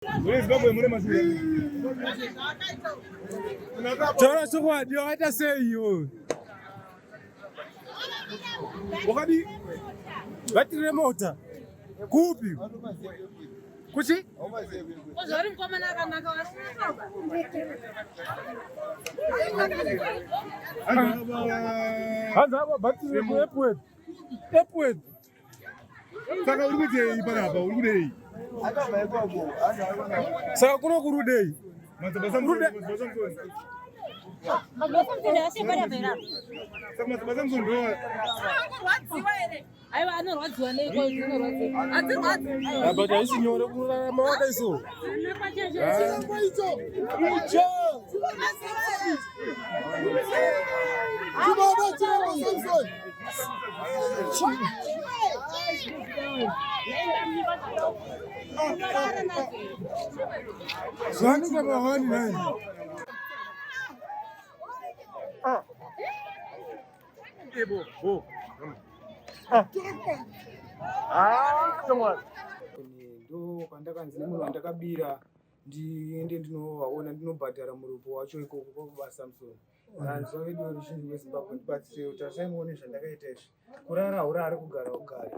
Mune Zimbabwe mune mashure. Taura chokwadi wakaita sei iwe? Wakadi bhatiri remota kupi? Kuchi? Ozori mukomana akanaka Hanzi apa bhatiri rekuEpworth. Epworth. Saka uri kuitei panapa? Uri kudei? Saka kuno kurudei? Madzibaba Samson, Madzibaba Samson. Saka Madzibaba Samson ndo anorwadziwa here? Aiwa anorwadziwa neiko anorwadziwa. Adzirwadzi. But haisi nyore kurarama wakadai so. Zvanika pahwani nai. Ndo pandakanzi nemunhu wandakabira ndiende ndinovaona ndinobhadhara muripo wacho ikoko kwakubasa Samson. Vanzwa vedu veruzhinji rweZimbabwe ndibatsirewo tarisai muone zvandakaita izvi. Kurara haurari kugara ugare.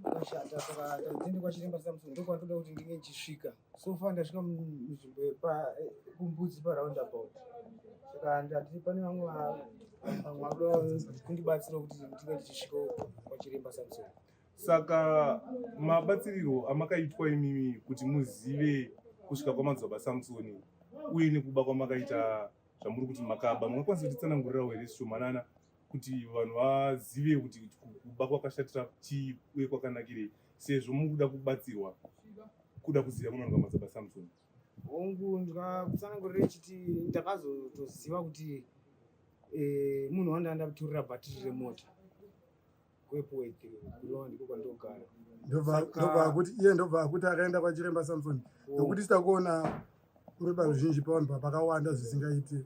Kwashata saka tandiende kwachiremba Samson ndokwandoda kuti ndinge ndichisvika. So far ndasvika munzvimbo yepa kumbudzi paroundabout. Saka ndati pane vamwe vamwe vakuda kundibatsira kuti ndinge ndichisvika kwachiremba Samson. Saka mabatsirirwo amakaitwa imimi kuti muzive kusvika kwamadzibaba Samsoni uye nekuba kwamakaita zvamuri kuti makaba, mungakwanisa kutitsanangurirawo here zvishomanana kuti vanhu vazive kuti kuba kwakashatira chii uye kwakanakirei sezvo mukuda kubatsirwa kuda kuziva kunowanikwa madzibaba Samsoni? Hongu, ndikakutsanangurira ichiti ndakazotoziva kuti munhu wandanga ndakutorera bhatiri remota kuEpworth kunova ndiko kwandogara. Ndobva akuti iye ndobva akuti akaenda kwachiremba Samson nokuti titakuona uri paruzhinji pavanhu pakawanda zvisingaiti.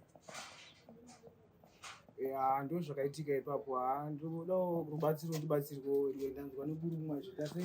Ya, ndo zvakaitika ipapo. Ha, ndodawo rubatsiro ndibatsirwewo ndanzwa nekurumwa zvita sei.